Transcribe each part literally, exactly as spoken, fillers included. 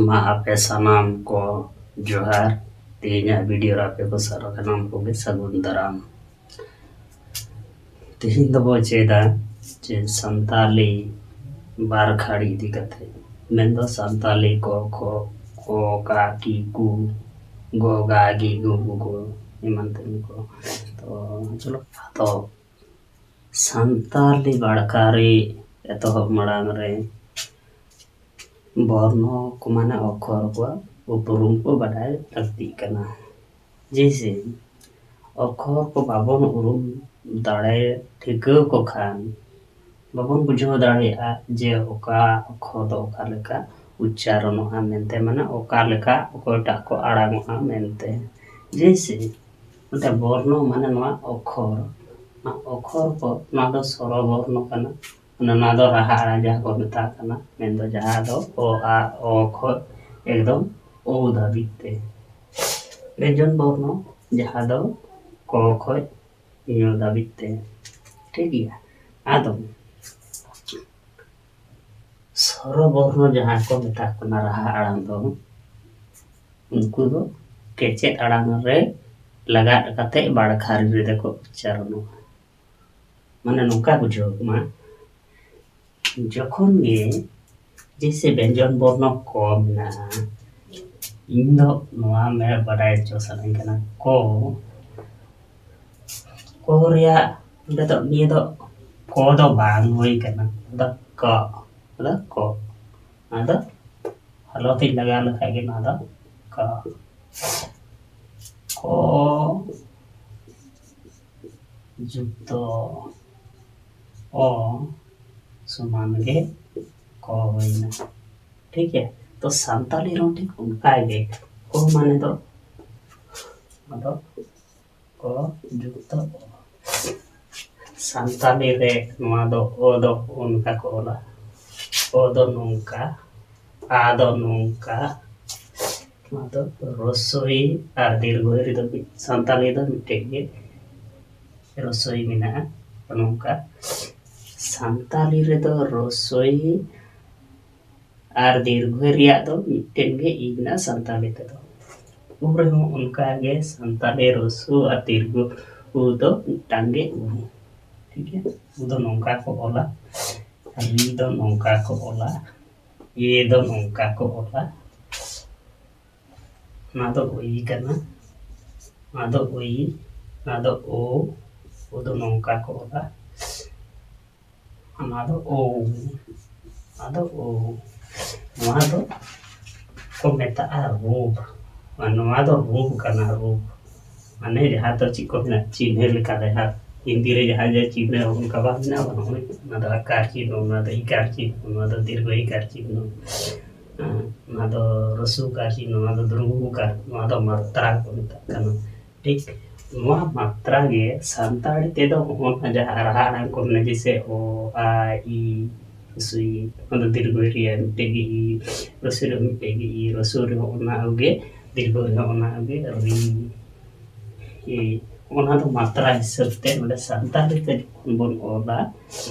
ᱢᱟ ᱟᱯᱮ ᱥᱟᱱᱟᱢ ᱠᱚ ᱡᱚᱦᱟᱨ᱾ ᱛᱮᱦᱮᱧᱟᱜ ᱵᱷᱤᱰᱤᱭᱳ ᱨᱮ ᱟᱯᱮ ᱠᱚ ᱥᱟᱱᱟᱢ ᱠᱚᱜᱮ ᱥᱟᱹᱜᱩᱱ ᱫᱟᱨᱟᱢ᱾ ᱛᱮᱦᱮᱧ ᱫᱚᱵᱚ ᱪᱮᱫᱟ ᱡᱮ ᱥᱟᱱᱛᱟᱞᱤ ᱵᱟᱨ ᱠᱷᱟᱲ ᱤᱫᱤ ᱠᱟᱛᱮ, ᱢᱮᱱᱫᱚ ᱥᱟᱱᱛᱟᱞᱤ ᱠᱚ ᱠᱷᱚ ᱠᱚ ᱠᱟ ᱠᱤ ᱠᱩ ᱜᱚ ᱜᱟ ᱜᱤ ᱜᱩ ᱜᱩ ᱜᱩ ᱮᱢᱟᱱ ᱛᱮᱢᱟᱱ ᱠᱚ᱾ ᱛᱚ ᱪᱚᱞᱚ, ᱛᱚ ᱥᱟᱱᱛᱟᱞᱤ ᱵᱟᱲᱠᱟᱨᱤ ᱮᱛᱚᱦᱚᱵ ᱢᱟᱲᱟᱝ ᱨᱮ ᱵᱚᱨᱱᱚ ᱠᱚ ᱢᱟᱱᱮ ᱚᱠᱷᱚᱨ ᱠᱚᱣᱟᱜ ᱩᱯᱨᱩᱢ ᱠᱚ ᱵᱟᱰᱟᱭ ᱞᱟᱹᱠᱛᱤᱜ ᱠᱟᱱᱟ᱾ ᱡᱮᱭᱥᱮ ᱚᱠᱷᱚᱨ ᱠᱚ ᱵᱟᱵᱚᱱ ᱩᱨᱩᱢ ᱫᱟᱲᱮ ᱴᱷᱤᱠᱟᱹ ᱠᱚ ᱠᱷᱟᱱ ᱵᱟᱵᱚᱱ ᱵᱩᱡᱷᱟᱹᱣ ᱫᱟᱲᱮᱭᱟᱜᱼᱟ ᱡᱮ ᱚᱠᱟ ᱚᱠᱷᱚᱨ ᱫᱚ ᱚᱠᱟ ᱞᱮᱠᱟ ᱩᱪᱪᱟᱨᱚᱱᱚᱜᱼᱟ ᱢᱮᱱᱛᱮ, ᱢᱟᱱᱮ ᱚᱠᱟ ᱞᱮᱠᱟ ᱚᱠᱚᱭᱴᱟᱜ ᱠᱚ ᱟᱲᱟᱝᱚᱜᱼᱟ ᱢᱮᱱᱛᱮ᱾ ᱡᱮᱭᱥᱮ ᱱᱚᱛᱮ ᱵᱚᱨᱱᱚ ᱢᱟᱱᱮ ᱱᱚᱣᱟ ᱚᱠᱷᱚᱨ, ᱱᱚᱣᱟ ᱚᱠᱷᱚᱨ ᱠᱚ, ᱱᱚᱣᱟ ᱫᱚ ᱥᱚᱨᱚ ᱵᱚᱨᱱᱚ ᱠᱟᱱᱟ, ᱢᱟᱱᱮ ᱱᱚᱣᱟ ᱫᱚ ᱨᱟᱦᱟ ᱟᱲᱟᱝ ᱡᱟᱦᱟᱸ ᱠᱚ ᱢᱮᱛᱟᱜ ᱠᱟᱱᱟ, ᱢᱮᱱᱫᱚ ᱡᱟᱦᱟᱸ ᱫᱚ ᱚ, ᱟ, ᱚ ᱠᱷᱚᱡ ᱮᱠᱫᱚᱢ ᱳ ᱫᱷᱟᱹᱵᱤᱡ ᱛᱮ᱾ ᱵᱮᱧᱡᱚᱱ ᱵᱚᱨᱱᱚ ᱡᱟᱦᱟᱸ ᱫᱚ ᱠᱚ ᱠᱷᱚᱡ ᱧᱚ ᱫᱷᱟᱹᱵᱤᱡ ᱛᱮ᱾ ᱴᱷᱤᱠ ᱜᱮᱭᱟ᱾ ᱟᱫᱚ ᱥᱚᱨᱚ ᱵᱚᱨᱱᱚ ᱡᱟᱦᱟᱸ ᱠᱚ ᱢᱮᱛᱟᱜ ᱠᱟᱱᱟ ᱨᱟᱦᱟ ᱟᱲᱟᱝ ᱫᱚ, ᱩᱱᱠᱩ ᱫᱚ ᱠᱮᱪᱮᱫ ᱟᱲᱟᱝ ᱨᱮ ᱞᱟᱜᱟᱫ ᱠᱟᱛᱮ ᱵᱟᱲᱠᱷᱟᱨᱤ ᱨᱮᱫᱚ ᱠᱚ ᱩᱪᱪᱟᱨᱚᱱᱚᱜᱼᱟ᱾ ᱢᱟᱱᱮ ᱱᱚᱝᱠᱟ ᱵᱩᱡᱷᱟᱹᱣ ᱢᱟ, ᱡᱚᱠᱷᱚᱱ ᱜᱮ ᱡᱮᱭᱥᱮ ᱵᱮᱧᱡᱚᱱ ᱵᱚᱨᱱᱚ ᱠᱚ ᱢᱮᱱᱟᱜᱼᱟ, ᱤᱧ ᱫᱚ ᱱᱚᱣᱟ ᱢᱮ ᱵᱟᱰᱟᱭ ᱦᱚᱪᱚ ᱥᱟᱱᱟᱧ ᱠᱟᱱᱟ, ᱠᱚ, ᱠᱚ ᱨᱮᱭᱟᱜ ᱚᱸᱰᱮ ᱫᱚ ᱱᱤᱭᱟᱹ ᱫᱚ ᱠᱚ ᱫᱚ ᱵᱟᱝ ᱦᱩᱭ ᱠᱟᱱᱟ, ᱚᱱᱟ ᱫᱚ ᱠᱚ, ᱚᱱᱟ ᱫᱚ ᱠᱚ, ᱚᱱᱟ ᱫᱚ ᱦᱟᱞᱚᱛ ᱤᱧ ᱞᱟᱜᱟᱣ ᱞᱮᱠᱷᱟᱡ ᱜᱮ ᱱᱚᱣᱟ ᱫᱚ ᱠᱚ, ᱠᱚ ᱡᱩᱠᱛᱚ ᱚ ᱥᱚᱢᱟᱱ ᱜᱮ ᱠᱚ ᱦᱩᱭᱱᱟ᱾ ᱴᱷᱤᱠ ᱜᱮᱭᱟ, ᱛᱚ ᱥᱟᱱᱛᱟᱞᱤ ᱨᱮᱦᱚᱸ ᱴᱷᱤᱠ ᱚᱱᱠᱟ ᱜᱮ ᱠᱚ ᱢᱟᱱᱮ ᱫᱚ ᱟᱫᱚ ᱠᱚ ᱡᱩᱠᱛᱚ ᱚ᱾ ᱥᱟᱱᱛᱟᱞᱤ ᱨᱮ ᱱᱚᱣᱟ ᱫᱚ ᱚ ᱫᱚ ᱚᱱᱠᱟ ᱠᱚ ᱚᱞᱟ, ᱚ ᱫᱚ ᱱᱚᱝᱠᱟ, ᱟ ᱫᱚ ᱱᱚᱝᱠᱟ, ᱱᱚᱣᱟ ᱫᱚ ᱨᱚᱥᱳᱭ ᱟᱨ ᱫᱤᱨᱜᱷᱚᱭ ᱨᱮᱫᱚ ᱢᱤᱫ, ᱥᱟᱱᱛᱟᱞᱤ ᱫᱚ ᱢᱤᱫᱴᱮᱡ ᱜᱮ ᱨᱚᱥᱳᱭ ᱢᱮᱱᱟᱜᱼᱟ᱾ ᱱᱚᱝᱠᱟ ᱥᱟᱱᱛᱟᱞᱤ ᱨᱮᱫᱚ ᱨᱚᱥᱳᱭ ᱟᱨ ᱫᱤᱨᱜᱷᱚ ᱨᱮᱭᱟᱜ ᱫᱚ ᱢᱤᱫᱴᱮᱱ ᱜᱮ ᱤ ᱢᱮᱱᱟᱜᱼᱟ ᱥᱟᱱᱛᱟᱲᱤ ᱛᱮᱫᱚ᱾ ᱩ ᱨᱮᱦᱚᱸ ᱚᱱᱠᱟ ᱜᱮ ᱥᱟᱱᱛᱟᱲᱤ ᱨᱚᱥᱩ ᱟᱨ ᱫᱤᱨᱜᱷᱚ ᱩ ᱫᱚ ᱢᱤᱫᱴᱟᱝ ᱜᱮ ᱩ᱾ ᱴᱷᱤᱠ ᱜᱮᱭᱟ, ᱩ ᱫᱚ ᱱᱚᱝᱠᱟ ᱠᱚ ᱚᱞᱟ, ᱟᱨ ᱤ ᱫᱚ ᱱᱚᱝᱠᱟ ᱠᱚ ᱚᱞᱟ, ᱮ ᱫᱚ ᱱᱚᱝᱠᱟ ᱠᱚ ᱚᱞᱟ᱾ ᱱᱚᱣᱟ ᱫᱚ ᱳᱭ ᱠᱟᱱᱟ, ᱱᱚᱣᱟ ᱫᱚ ᱳᱭ, ᱱᱚᱣᱟ ᱫᱚ ᱳ, ᱳ ᱫᱚ ᱱᱚᱝᱠᱟ ᱠᱚ ᱚᱞᱟ, ᱱᱚᱣᱟ ᱫᱚ ᱳ, ᱱᱚᱣᱟ ᱫᱚ ᱳ, ᱱᱚᱣᱟ ᱫᱚ ᱠᱚ ᱢᱮᱛᱟᱜᱼᱟ ᱨᱩᱯ, ᱟᱨ ᱱᱚᱣᱟ ᱫᱚ ᱨᱩᱯ ᱠᱟᱱᱟ, ᱨᱩᱯ᱾ ᱢᱟᱱᱮ ᱡᱟᱦᱟᱸ ᱫᱚ ᱪᱮᱫ ᱠᱚ ᱢᱮᱱᱟ, ᱪᱤᱱᱦᱟᱹ ᱞᱮᱠᱟ ᱡᱟᱦᱟᱸ ᱦᱤᱱᱫᱤ ᱨᱮ ᱡᱟᱦᱟᱸ ᱡᱮ ᱪᱤᱱᱦᱟᱹ ᱚᱱᱠᱟ ᱵᱟᱝ ᱢᱮᱱᱟᱜᱼᱟ, ᱵᱟᱝ, ᱚᱱᱟ ᱫᱚ ᱟᱠᱟᱨ ᱪᱤᱱᱦᱟᱹ, ᱚᱱᱟ ᱫᱚ ᱤᱠᱟᱨ ᱪᱤᱱᱦᱟᱹ, ᱚᱱᱟ ᱫᱚ ᱫᱤᱨᱜᱷᱚ ᱤᱠᱟᱨ ᱪᱤᱱᱦᱟᱹ, ᱦᱮᱸ, ᱚᱱᱟ ᱫᱚ ᱨᱚᱥᱩ ᱠᱟᱨ ᱪᱤᱱᱦᱟᱹ, ᱚᱱᱟ ᱫᱚ ᱫᱨᱩᱜᱩ ᱠᱟᱨ, ᱱᱚᱣᱟ ᱫᱚ ᱢᱟᱛᱨᱟ ᱠᱚ ᱢᱮᱛᱟᱜ ᱠᱟᱱᱟ᱾ ᱴᱷᱤᱠ ᱱᱚᱣᱟ ᱢᱟᱛᱨᱟ ᱜᱮ ᱥᱟᱱᱛᱟᱲᱤ ᱛᱮᱫᱚ ᱦᱚᱸᱜᱼᱚ ᱱᱟ ᱡᱟᱦᱟᱸ ᱨᱟᱦᱟ ᱟᱲᱟᱝ ᱠᱚ ᱢᱮᱱᱟᱜᱼᱟ, ᱡᱮᱭᱥᱮ ᱚ, ᱟ, ᱤ, ᱥᱩᱭ, ᱚᱱᱟ ᱫᱚ ᱫᱤᱨᱜᱷᱚ ᱨᱮᱭᱟᱜ ᱢᱤᱫᱴᱮᱡ ᱜᱮ ᱤ, ᱨᱚᱥᱩ ᱨᱮ ᱢᱤᱫᱴᱮᱡ ᱜᱮ ᱤ, ᱨᱚᱥᱩ ᱨᱮᱦᱚᱸ ᱚᱱᱟ ᱠᱚᱜᱮ, ᱫᱤᱨᱜᱷᱚ ᱨᱮᱦᱚᱸ ᱚᱱᱟ ᱠᱚᱜᱮ ᱨᱤ᱾ ᱤ, ᱚᱱᱟ ᱫᱚ ᱢᱟᱛᱨᱟ ᱦᱤᱥᱟᱹᱵ ᱛᱮ ᱱᱚᱰᱮ ᱥᱟᱱᱛᱟᱲᱤ ᱛᱮ ᱡᱚᱠᱷᱚᱱ ᱵᱚᱱ ᱚᱞᱟ,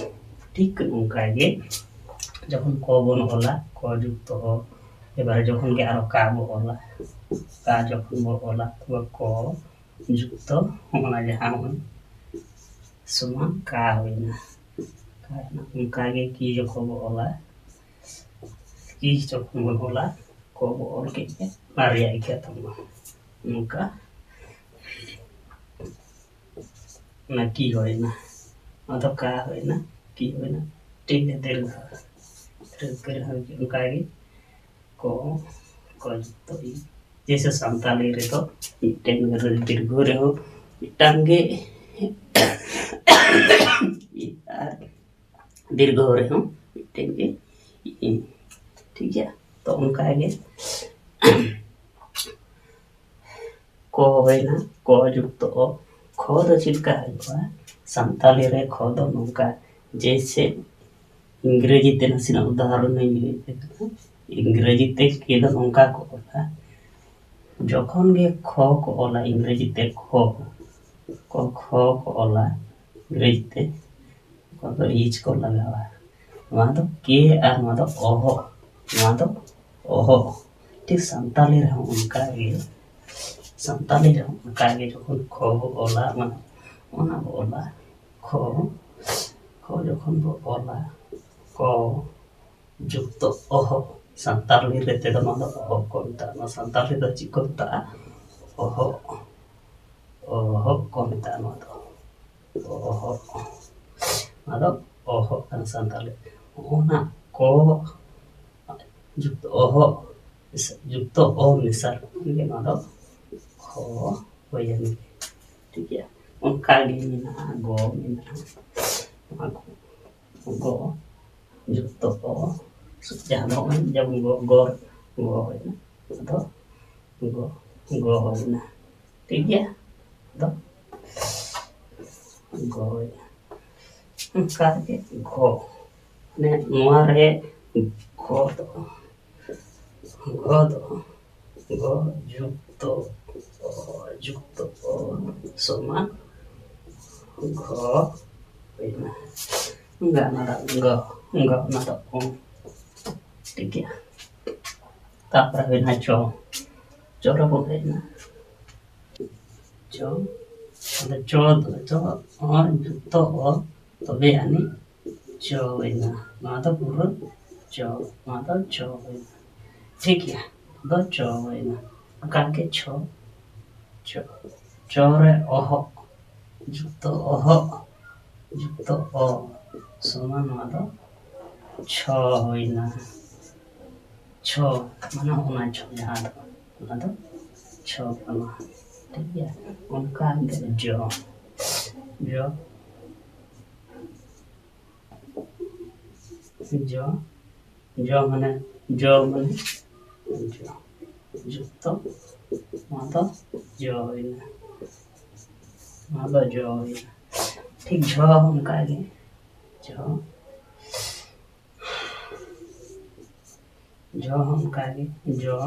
ᱴᱷᱤᱠ ᱚᱱᱠᱟ ᱜᱮ ᱡᱚᱠᱷᱚᱱ ᱠᱚ ᱵᱚᱱ ᱚᱞᱟ, ᱠᱚ ᱡᱩᱠᱛᱚ ᱚ, ᱮᱵᱟᱨ ᱡᱚᱠᱷᱚᱱ ᱜᱮ ᱟᱨᱚ ᱠᱟ ᱵᱚ ᱚᱞᱟ, ᱠᱟ ᱡᱚᱠᱷᱚᱱ ᱵᱚ ᱚᱞᱟ, ᱛᱚᱵᱮ ᱠᱚ ᱡᱩᱠᱛᱚ ᱦᱚᱸᱜᱼᱚ ᱱᱟ ᱡᱟᱦᱟᱸ ᱦᱚᱸᱜᱼᱚᱭ ᱥᱚᱢᱟᱱ ᱠᱟ ᱦᱩᱭᱱᱟ, ᱠᱟ ᱦᱩᱭᱱᱟ᱾ ᱚᱱᱠᱟ ᱜᱮ ᱠᱤ ᱡᱚᱠᱷᱚᱱ ᱵᱚ ᱚᱞᱟ, ᱠᱤ ᱡᱚᱠᱷᱚᱱ ᱵᱚᱱ ᱚᱞᱟ, ᱠᱚ ᱵᱚ ᱚᱞ ᱠᱮᱫ ᱜᱮ, ᱚᱱᱟ ᱨᱮᱭᱟᱜ ᱤᱠᱷᱟᱹ ᱛᱟᱵᱚᱱᱟ᱾ ᱱᱚᱝᱠᱟ ᱚᱱᱟ ᱠᱤ ᱦᱩᱭᱱᱟ, ᱚᱱᱟ ᱫᱚ ᱠᱟ ᱦᱩᱭᱱᱟ, ᱠᱤ ᱦᱩᱭᱱᱟ, ᱴᱷᱤᱠ ᱜᱮᱭᱟ, ᱫᱤᱨᱜᱷᱚ, ᱫᱤᱨᱜᱷᱚ ᱨᱮᱦᱚᱸ ᱚᱱᱠᱟ ᱜᱮ ᱠᱚ, ᱠᱚ ᱡᱩᱠᱛᱚ ᱤ᱾ ᱡᱮᱭᱥᱮ ᱥᱟᱱᱛᱟᱲᱤ ᱨᱮᱫᱚ ᱢᱤᱫᱴᱮᱱ ᱫᱤᱨᱜᱷᱚ ᱨᱮᱦᱚᱸ ᱢᱤᱫᱴᱟᱝ ᱜᱮ ᱤ ᱟᱨ ᱫᱤᱨᱜᱷᱚ ᱨᱮᱦᱚᱸ ᱢᱤᱫᱴᱮᱱ ᱜᱮ ᱤ᱾ ᱴᱷᱤᱠ ᱜᱮᱭᱟ, ᱛᱚ ᱚᱱᱠᱟ ᱜᱮ ᱠᱚ ᱦᱩᱭᱱᱟ, ᱠᱚ ᱡᱩᱠᱛᱚ ᱚ᱾ ᱠᱷᱚ ᱫᱚ ᱪᱮᱫ ᱞᱮᱠᱟ ᱦᱩᱭᱩᱜᱼᱟ? ᱥᱟᱱᱛᱟᱲᱤ ᱨᱮ ᱠᱷᱚ ᱫᱚ ᱱᱚᱝᱠᱟ, ᱡᱮᱭᱥᱮ ᱤᱝᱨᱮᱡᱤ ᱛᱮ ᱱᱟᱥᱮᱱᱟᱜ ᱩᱫᱟᱦᱚᱨᱚᱱ ᱤᱧ ᱞᱟᱹᱭ ᱟᱯᱮ ᱠᱟᱱᱟ᱾ ᱤᱝᱨᱮᱡᱤ ᱛᱮ ᱠᱮ ᱫᱚ ᱱᱚᱝᱠᱟ ᱠᱚ ᱚᱞᱟ, ᱡᱚᱠᱷᱚᱱ ᱜᱮ ᱠᱷᱚ ᱠᱚ ᱚᱞᱟ, ᱤᱝᱨᱮᱡᱤ ᱛᱮ ᱠᱷᱚ, ᱠᱚ ᱠᱷᱚ ᱠᱚ ᱚᱞᱟ ᱤᱝᱨᱮᱡᱤ ᱛᱮ, ᱠᱚ ᱫᱚ ᱤᱪ ᱠᱚ ᱞᱟᱜᱟᱣᱟ᱾ ᱱᱚᱣᱟ ᱫᱚ ᱠᱮ ᱟᱨ ᱱᱚᱣᱟ ᱫᱚ ᱚᱦᱚ, ᱱᱚᱣᱟ ᱫᱚ ᱚᱦᱚ᱾ ᱴᱷᱤᱠ ᱥᱟᱱᱛᱟᱞᱤ ᱨᱮᱦᱚᱸ ᱚᱱᱠᱟ ᱜᱮ, ᱥᱟᱱᱛᱟᱞᱤ ᱨᱮᱦᱚᱸ ᱚᱱᱠᱟ ᱜᱮ, ᱡᱚᱠᱷᱚᱱ ᱠᱷᱚ ᱵᱚ ᱚᱞᱟ, ᱢᱟᱱᱮ ᱚᱱᱟ ᱵᱚ ᱚᱞᱟ ᱠᱷᱚ, ᱠᱷᱚ ᱡᱚᱠᱷᱚᱱ ᱵᱚ ᱚᱞᱟ ᱠᱚ ᱡᱩᱠᱛᱚ ᱚᱦᱚ, ᱥᱟᱱᱛᱟᱞᱤ ᱨᱮ ᱛᱮᱫᱚ ᱱᱚᱣᱟ ᱫᱚ ᱚᱦᱚ ᱠᱚ ᱢᱮᱛᱟᱜᱼᱟ᱾ ᱱᱚᱣᱟ ᱥᱟᱱᱛᱟᱞᱤ ᱫᱚ ᱪᱮᱫ ᱠᱚ ᱢᱮᱛᱟᱜᱼᱟ? ᱚᱦᱚ, ᱚᱦᱚ ᱠᱚ ᱢᱮᱛᱟᱜᱼᱟ ᱱᱚᱣᱟ ᱫᱚ᱾ ᱚᱦᱚ, ᱱᱚᱣᱟ ᱫᱚ ᱚᱦᱚ ᱠᱟᱱᱟ ᱥᱟᱱᱛᱟᱞᱤ᱾ ᱚᱱᱟ ᱠᱚ ᱡᱩᱠᱛᱚ ᱚᱦᱚ, ᱡᱩᱠᱛᱚ ᱚ ᱢᱮᱥᱟ ᱞᱮᱠᱷᱟᱱ ᱜᱮ ᱱᱚᱣᱟ ᱫᱚ ᱠᱷᱚ ᱦᱩᱭᱮᱱ ᱜᱮ᱾ ᱴᱷᱤᱠ ᱜᱮᱭᱟ, ᱚᱱᱠᱟ ᱜᱮ ᱢᱮᱱᱟᱜᱼᱟ, ᱜᱚ ᱢᱮᱱᱟᱜᱼᱟ, ᱱᱚᱣᱟ ᱠᱚ ᱜᱚ ᱡᱩᱠᱛᱚ ᱚ, ᱡᱟᱦᱟᱸ ᱫᱚ ᱱᱚᱜᱼᱚᱭ ᱡᱮᱢᱚᱱ ᱜᱚ, ᱜᱚ, ᱜᱚ ᱦᱩᱭᱱᱟ, ᱟᱫᱚ ᱜᱚ, ᱜᱚ ᱦᱩᱭᱱᱟ᱾ ᱴᱷᱤᱠ ᱜᱮᱭᱟ, ᱟᱫᱚ ᱜᱚ ᱦᱩᱭᱱᱟ᱾ ᱚᱱᱠᱟ ᱜᱮ ᱜᱚ, ᱢᱟᱱᱮ ᱱᱚᱣᱟ ᱨᱮ ᱜᱚ ᱫᱚ, ᱜᱚ ᱫᱚ, ᱜᱚ ᱡᱩᱠᱛᱚ ᱚ, ᱡᱩᱠᱛᱚ ᱚ ᱥᱚᱢᱟᱱ ᱜᱷᱚ ᱦᱩᱭᱱᱟ᱾ ᱜᱟ ᱚᱱᱟ ᱫᱚ ᱜᱚ, ᱜᱚ ᱚᱱᱟ ᱫᱚ ᱚ᱾ ᱴᱷᱤᱠ ᱜᱮᱭᱟ᱾ ᱛᱟᱯᱚᱨᱮ ᱦᱩᱭᱱᱟ ᱪᱚ, ᱪᱚ ᱨᱮᱵᱚᱱ ᱦᱮᱡ ᱮᱱᱟ᱾ ᱪᱚ, ᱟᱫᱚ ᱪᱚ ᱫᱚ, ᱪᱚ, ᱚ ᱡᱩᱠᱛᱚ ᱚ, ᱛᱚᱵᱮ ᱟᱹᱱᱤᱡ ᱪᱚ ᱦᱩᱭᱱᱟ᱾ ᱱᱚᱣᱟ ᱫᱚ ᱯᱩᱨᱟᱹ ᱪᱚ, ᱱᱚᱣᱟ ᱫᱚ ᱪᱚ ᱦᱩᱭᱱᱟ᱾ ᱴᱷᱤᱠ ᱜᱮᱭᱟ, ᱱᱚᱣᱟ ᱫᱚ ᱪᱚ ᱦᱩᱭᱱᱟ᱾ ᱚᱱᱠᱟ ᱜᱮ ᱪᱷᱚ, ᱪᱚ, ᱪᱚ ᱨᱮ ᱚᱦᱚᱜ, ᱡᱩᱠᱛᱚ ᱚᱦᱚᱜ, ᱡᱩᱠᱛᱚ ᱚ ᱥᱚᱢᱟᱱ ᱱᱚᱣᱟ ᱫᱚ ᱪᱷᱚ ᱦᱩᱭᱱᱟ᱾ ᱪᱷᱚ, ᱢᱟᱱᱮ ᱚᱱᱟ ᱪᱷᱚ ᱡᱟᱦᱟᱸ ᱫᱚ, ᱚᱱᱟ ᱫᱚ ᱪᱷᱚ ᱠᱟᱱᱟ᱾ ᱴᱷᱤᱠ ᱜᱮᱭᱟ, ᱚᱱᱠᱟ ᱜᱮ ᱡᱚ, ᱡᱚ, ᱡᱚ, ᱡᱚ ᱢᱟᱱᱮ, ᱡᱚ ᱢᱟᱱᱮ, ᱡᱚ, ᱡᱩᱠᱛᱚ, ᱱᱚᱣᱟ ᱫᱚ ᱡᱚ ᱦᱩᱭᱱᱟ, ᱱᱚᱣᱟ ᱫᱚ ᱡᱚ ᱦᱩᱭᱱᱟ᱾ ᱴᱷᱤᱠ ᱡᱷᱚ ᱦᱚᱸ ᱚᱱᱠᱟ ᱜᱮ, ᱡᱷᱚ, ᱡᱷᱚ ᱦᱚᱸ ᱚᱱᱠᱟ ᱜᱮ, ᱡᱚ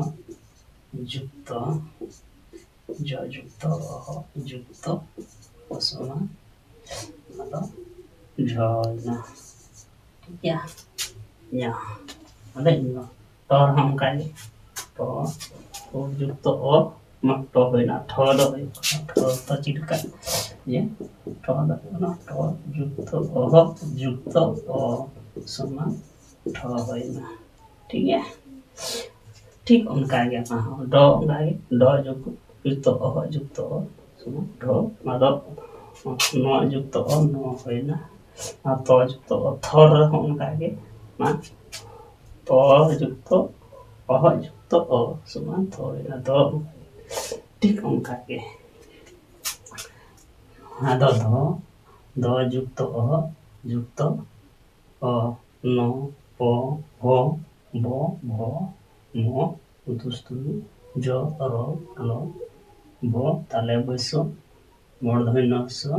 ᱡᱩᱠᱛᱚ, ᱡᱚ ᱡᱩᱠᱛᱚ, ᱚᱦᱚ ᱡᱩᱠᱛᱚ, ᱚ ᱥᱚᱢᱟᱱ, ᱚᱱᱟ ᱫᱚ ᱡᱷᱚ ᱮᱱᱟ᱾ ᱴᱷᱤᱠ ᱜᱮᱭᱟ? ᱧᱟ, ᱟᱫᱚ ᱤᱧ ᱫᱚ ᱴᱚ ᱨᱮᱦᱚᱸ ᱚᱱᱠᱟ ᱜᱮ, ᱴᱚ, ᱩ ᱡᱩᱠᱛᱚ ᱚ, ᱢᱟ ᱴᱚ ᱦᱩᱭᱱᱟ, ᱴᱷᱚ ᱫᱚ ᱦᱩᱭᱩᱜ ᱠᱟᱱᱟ, ᱴᱷᱚ ᱫᱚ ᱪᱮᱫ ᱞᱮᱠᱟ? ᱡᱮ ᱴᱷᱚ ᱫᱚ ᱦᱩᱭᱩᱜ ᱠᱟᱱᱟ ᱴᱚ ᱡᱩᱠᱛᱚ ᱚᱦᱚ ᱡᱩᱠᱛᱚ ᱚ ᱥᱚᱢᱟᱱ ᱴᱷᱚ ᱦᱩᱭᱱᱟ᱾ ᱴᱷᱤᱠ ᱜᱮᱭᱟ? ᱴᱷᱤᱠ ᱚᱱᱠᱟ ᱜᱮ ᱚᱱᱟ ᱦᱚᱸ, ᱰᱚ ᱚᱱᱠᱟ ᱜᱮ, ᱰᱚ ᱡᱩᱠᱛᱚ ᱚᱦᱚ ᱡᱩᱠᱛᱚ ᱚ ᱥᱚᱢᱟᱱ ᱰᱷᱚ, ᱚᱱᱟ ᱫᱚ ᱱᱚᱣᱟ ᱡᱩᱠᱛᱚ ᱚ, ᱱᱚᱣᱟ ᱦᱩᱭᱱᱟ᱾ ᱟᱨ ᱛᱚ ᱡᱩᱠᱛᱚ ᱚ, ᱛᱷᱚᱨ ᱨᱮᱦᱚᱸ ᱚᱱᱠᱟ ᱜᱮ, ᱚᱱᱟ ᱛᱚ ᱡᱩᱠᱛᱚ ᱚᱦᱚ ᱡᱩᱠᱛᱚ ᱚ ᱥᱚᱢᱟᱱ ᱛᱷᱚ ᱦᱩᱭᱱᱟ᱾ ᱫᱚ ᱴᱷᱤᱠ ᱚᱱᱠᱟ ᱜᱮ᱾ ᱱᱚᱣᱟ ᱫᱚ ᱫᱚ, ᱫᱚ ᱡᱩᱠᱛᱚ ᱚᱦᱚ ᱡᱩᱠᱛᱚ ᱚ, ᱱᱚ, ᱯᱚ, ᱦᱚ, ᱵᱚ, ᱵᱷᱚ, ᱢᱚ, ᱩᱛᱩᱥᱛᱩ, ᱡᱚ, ᱨᱚ, ᱞᱚ, ᱵᱚ, ᱛᱟᱞᱮ ᱵᱟᱹᱭᱥᱚ, ᱢᱚᱲᱫᱷᱚᱱᱭᱚ ᱥᱚ,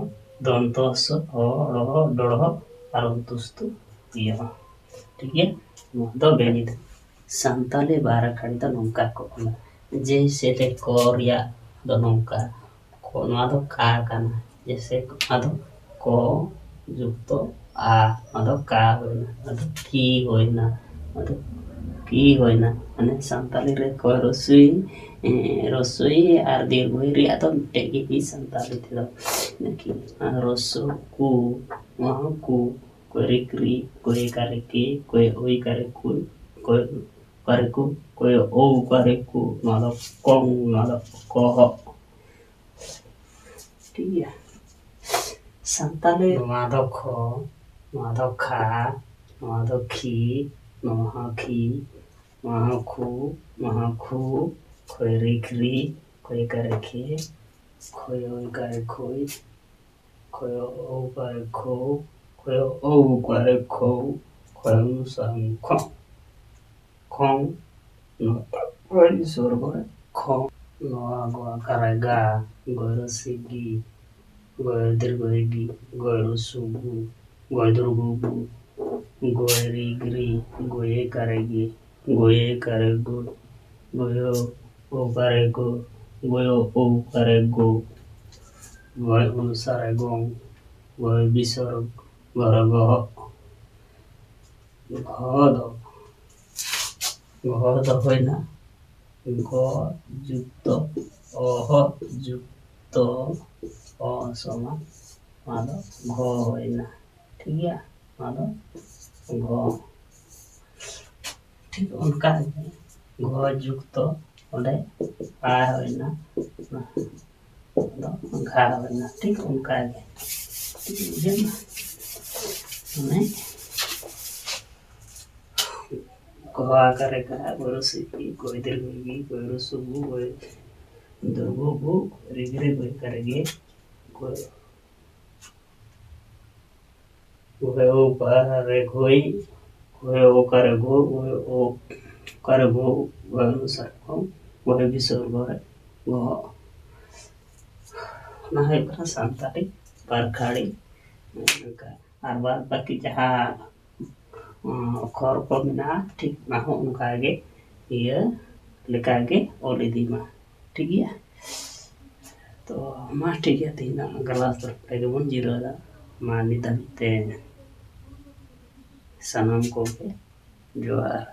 ᱫᱚᱱᱛᱚ ᱥᱚ, ᱦᱚ, ᱲᱚᱦᱚ, ᱰᱚᱲᱦᱚ, ᱟᱨ ᱩᱛᱩᱥᱛᱩ, ᱤᱭᱚ᱾ ᱴᱷᱤᱠ ᱜᱮᱭᱟ? ᱱᱚᱣᱟ ᱫᱚ ᱵᱮᱱᱤᱫ ᱥᱟᱱᱛᱟᱞᱤ ᱵᱟᱨ ᱟᱠᱷᱟᱲ ᱫᱚ ᱱᱚᱝᱠᱟ ᱠᱚ ᱚᱞᱟ᱾ ᱡᱮᱭᱥᱮ ᱛᱮ ᱠᱚ ᱨᱮᱭᱟᱜ ᱫᱚ ᱱᱚᱝᱠᱟ, ᱠᱚ, ᱱᱚᱣᱟ ᱫᱚ ᱠᱟ ᱠᱟᱱᱟ᱾ ᱡᱮᱭᱥᱮ ᱱᱚᱣᱟ ᱫᱚ ᱠᱚ ᱡᱩᱠᱛᱚ ᱟ, ᱱᱚᱣᱟ ᱫᱚ ᱠᱟ ᱦᱩᱭᱱᱟ, ᱱᱚᱣᱟ ᱫᱚ ᱠᱤ ᱦᱩᱭᱱᱟ, ᱱᱚᱣᱟ ᱫᱚ ᱠᱤ ᱦᱩᱭᱱᱟ᱾ ᱢᱟᱱᱮ ᱥᱟᱱᱛᱟᱞᱤ ᱨᱮ ᱠᱚ ᱨᱚᱥᱩᱭ, ᱮ, ᱨᱚᱥᱩᱭ ᱟᱨ ᱫᱤᱨᱜᱷᱚᱭ ᱨᱮᱭᱟᱜ ᱫᱚ ᱢᱤᱫᱴᱮᱡ ᱜᱮ ᱠᱤ ᱥᱟᱱᱛᱟᱞᱤ ᱛᱮᱫᱚ᱾ ᱞᱮᱠᱤᱱ ᱨᱚᱥᱚ ᱠᱩ, ᱱᱚᱣᱟ ᱦᱚᱸ ᱠᱩ, ᱠᱚᱭ ᱨᱤᱠ ᱨᱤ, ᱠᱚᱭ ᱠᱟᱨᱮ ᱠᱮ, ᱠᱚᱭ ᱳᱭ ᱠᱟᱨᱮ ᱠᱩᱭ, ᱠᱚᱭ ᱠᱟᱨᱮ ᱠᱩ, ᱠᱚᱭ ᱳ ᱠᱟᱨᱮ ᱠᱩ, ᱱᱚᱣᱟ ᱫᱚ ᱠᱚᱝ, ᱱᱚᱣᱟ ᱫᱚ ᱠᱚᱦᱚ᱾ ᱴᱷᱤᱠ ᱜᱮᱭᱟ᱾ ᱥᱟᱱᱛᱟᱞᱤ ᱱᱚᱣᱟ ᱫᱚ ᱠᱷᱚ, ᱱᱚᱣᱟ ᱫᱚ ᱠᱷᱟ, ᱱᱚᱣᱟ ᱫᱚ ᱠᱷᱤ, ᱱᱚᱣᱟ ᱦᱚᱸ ᱠᱷᱤ, ᱱᱚᱣᱟ ᱦᱚᱸ ᱠᱷᱩ, ᱱᱚᱣᱟ ᱦᱚᱸ ᱠᱷᱩ, ᱠᱷᱚᱭ ᱨᱤᱠ ᱨᱤ, ᱠᱷᱚᱭ ᱠᱟᱨᱮ ᱠᱷᱮ, ᱠᱷᱚᱭ ᱳᱭ ᱠᱟᱨᱮ ᱠᱷᱚᱭ, ᱠᱷᱚᱭ ᱳ ᱠᱟᱨᱮ ᱠᱷᱚ, ᱠᱷᱚᱭ ᱳ ᱠᱟᱨᱮ ᱠᱷᱚ, ᱠᱷᱚᱭ ᱥᱟᱝ ᱠᱷᱚ, ᱠᱷᱚᱝ, ᱱᱚᱣᱟ ᱠᱷᱚᱭ ᱥᱚᱨᱜᱚᱭ ᱠᱷᱚ, ᱱᱚᱣᱟ ᱜᱚ ᱠᱟᱨᱮ ᱜᱟ, ᱜᱚᱭ ᱨᱚᱥᱤ ᱜᱤ, ᱜᱚᱭ ᱫᱤᱨᱜᱷᱚᱭ ᱜᱤ, ᱜᱚᱭ ᱨᱚᱥᱩ ᱜᱩ, ᱜᱚᱭ ᱫᱩᱨᱜᱩ ᱜᱩ, ᱜᱚᱭ ᱨᱤ ᱜᱨᱤ, ᱜᱚᱭᱮ ᱠᱟᱨᱮ ᱜᱮ, ᱜᱚᱭᱮ ᱠᱟᱨᱮ ᱜᱚ, ᱜᱚᱭᱚ ᱳ ᱠᱟᱨᱮ ᱜᱚ, ᱜᱚᱭᱚ ᱳ ᱠᱟᱨᱮ ᱜᱚ, ᱜᱚᱭ ᱚᱱᱩᱥᱟᱨᱮ ᱜᱚᱝ, ᱜᱚᱭ ᱵᱤᱥᱚᱨ ᱜᱚᱨᱚ ᱜᱚᱦᱚ᱾ ᱜᱷᱚ ᱫᱚ ᱜᱷᱚ ᱫᱚ ᱦᱩᱭᱱᱟ ᱜᱷᱚ ᱡᱩᱠᱛᱚ ᱚᱦᱚ ᱡᱩᱠᱛᱚ ᱚ ᱥᱚᱢᱟᱱ, ᱱᱚᱣᱟ ᱫᱚ ᱜᱷᱚ ᱦᱩᱭᱱᱟ᱾ ᱴᱷᱤᱠ ᱜᱮᱭᱟ, ᱱᱚᱣᱟ ᱫᱚ ᱜᱷᱚ᱾ ᱴᱷᱤᱠ ᱚᱱᱠᱟ ᱜᱮ ᱜᱷᱚ ᱡᱩᱠᱛᱚ ᱚᱸᱰᱮ ᱟ ᱦᱩᱭᱱᱟ, ᱟᱫᱚ ᱜᱷᱟ ᱦᱩᱭᱱᱟ᱾ ᱴᱷᱤᱠ ᱚᱱᱠᱟ ᱜᱮ᱾ ᱴᱷᱤᱠ ᱵᱩᱡᱷᱟᱹᱣ ᱮᱱᱟ? ᱢᱟᱱᱮ ᱜᱷᱚ ᱟᱠᱟᱨᱮ ᱜᱷᱟ, ᱜᱚᱭ ᱨᱚᱥᱤ ᱜᱤ, ᱜᱚᱭ ᱫᱤᱨᱜᱷᱚ ᱜᱤ, ᱜᱚᱭ ᱨᱚᱥᱩ ᱜᱩ, ᱜᱚᱭ ᱫᱤᱨᱜᱷᱚ ᱜᱩ, ᱨᱤᱜᱽ ᱨᱮ ᱜᱚᱭ ᱟᱠᱟᱨᱮ ᱜᱮ, ᱜᱚᱭ ᱜᱷᱚᱭ ᱚᱠᱟᱨᱮ ᱜᱷᱚᱭ, ᱜᱷᱚᱭ ᱚᱠᱟᱨᱮ ᱜᱷᱚ, ᱜᱷᱚᱭ ᱚᱠᱟᱨᱮ ᱜᱷᱚ, ᱜᱷᱚᱭ ᱚᱱᱩᱥᱟᱨ ᱜᱷᱚ, ᱜᱷᱚᱭ ᱵᱤᱥᱚᱨᱜᱚ ᱨᱮ ᱜᱷᱚ᱾ ᱚᱱᱟ ᱦᱩᱭᱩᱜ ᱠᱟᱱᱟ ᱥᱟᱱᱛᱟᱲᱤ ᱵᱟᱨᱠᱷᱟᱲᱤ᱾ ᱚᱱᱠᱟ ᱟᱨ ᱵᱟᱫ ᱵᱟᱹᱠᱤ ᱡᱟᱦᱟᱸ, ᱩᱸ, ᱚᱠᱷᱚᱨ ᱠᱚ ᱢᱮᱱᱟᱜᱼᱟ, ᱴᱷᱤᱠ ᱚᱱᱟ ᱦᱚᱸ ᱚᱱᱠᱟ ᱜᱮ ᱤᱭᱟᱹ ᱞᱮᱠᱟ ᱜᱮ ᱚᱞ ᱤᱫᱤ ᱢᱟ᱾ ᱴᱷᱤᱠ ᱜᱮᱭᱟ? ᱛᱚ ᱢᱟ ᱴᱷᱤᱠ ᱜᱮᱭᱟ, ᱛᱮᱦᱮᱧ ᱫᱚ ᱜᱟᱞᱟᱥ ᱫᱚ ᱱᱚᱰᱮ ᱜᱮᱵᱚᱱ ᱡᱤᱨᱟᱹᱣ ᱮᱫᱟ᱾ ᱢᱟ ᱱᱤᱛ ᱫᱷᱟᱹᱵᱤᱡ ᱛᱮ ᱥᱟᱱᱟᱢ ᱠᱚᱜᱮ ᱡᱚᱦᱟᱨ᱾